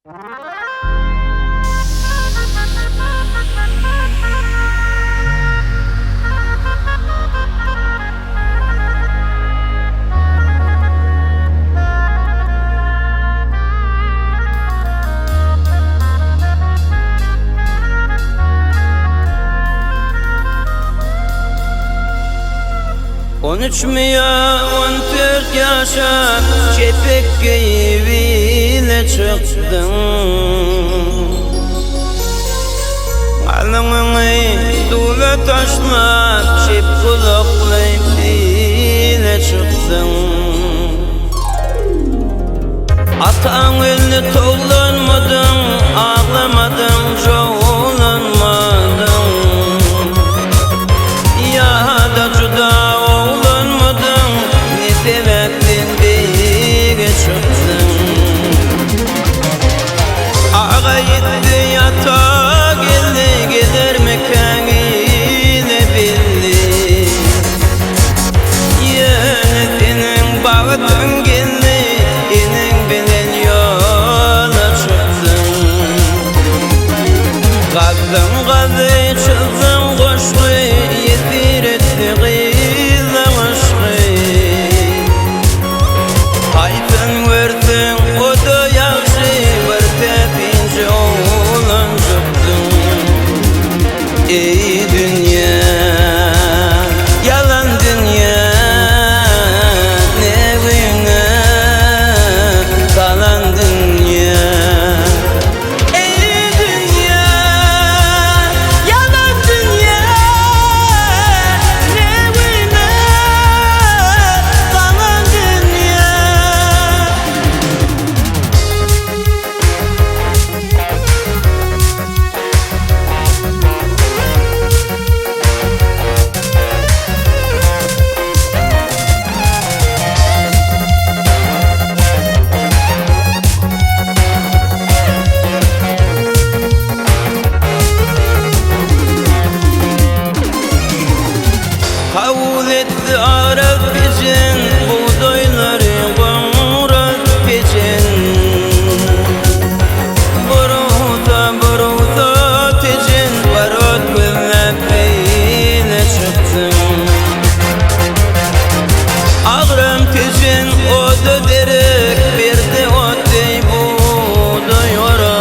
On üçmi ýa 14 ýaşa Çepek geýip ile çykdyň. Galyňyňy stula taşlap Çep gulakly pile çykdyň. Ataň öldi towlanmadyň, Aglamadyň, jowlanmadyň. Ýa-da juda oglanmydyň, Ne sebäpden beýige çykdyň? Aga ýetdi, ata geldi, Gelermikäň ile belli. Ýöne seniň bagtyň geldi, Eneň bilen ýola çykdyň. Gazdyň gazy, çyzdyň goşgy, Ýesir etdi gyzlaň yşky. Haýsyn görseň, o-da ýagşy, Bir täsinje oglanjykdyň. Eý dünýä, ýalan dünýä, Ne güne galan dünýä. Eý dünýä, ýalan dünýä, Ne güne galan dünýä. Kabul etdi Arap ejen Bugdaýlary goňras pejen. Burusa, burusa Tejen Barot gözläp beýle çykdyň. Agram Tejen oda derek Berdi ot deý bugdaý ora.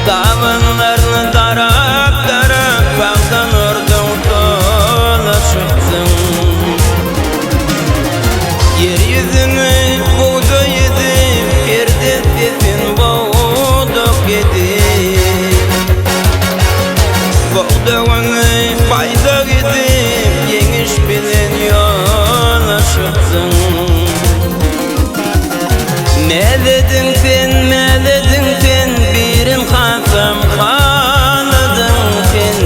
Dabanlaryny darap-darap Bagdan urduň sola çykdyň. Ýer ýüzüni bugdaý edip, Perde sesin bogdak edip. Bogdagyny baýdak edip, Ýeňiş bilen ýola çykdyň. Mälediň sen, mälediň sen, Birin hasam haladyň sen.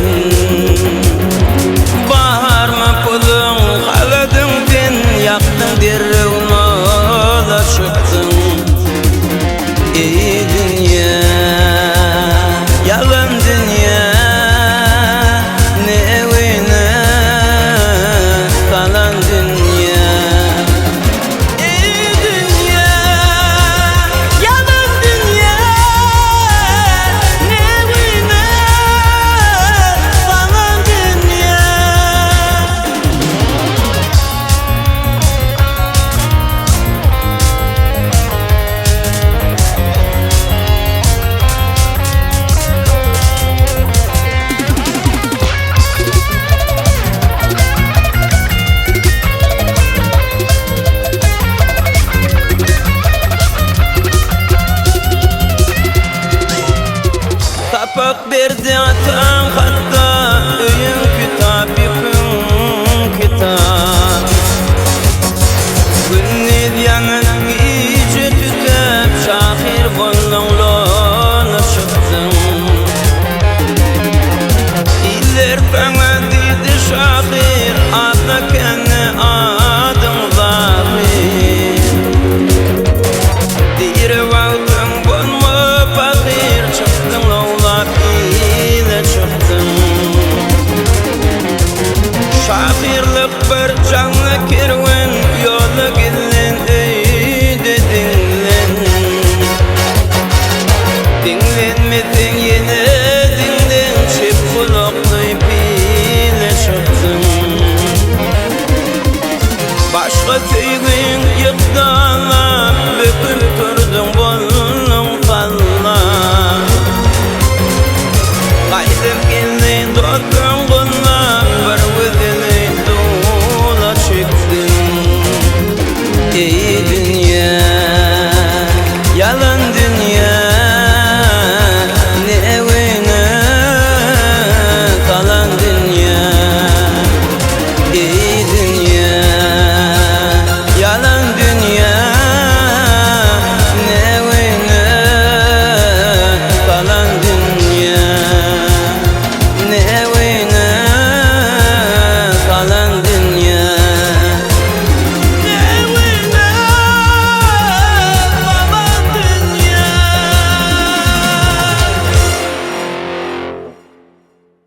Barmy puluň, haladyň sen, Ýakdyň derrew nola çykdyň. Eý dünýä, ýalan dünýä, Ne güne salan dünýä. Eý dünýä, ýalan dünýä, Ne güne salan dünýä. Sapak berdi ata.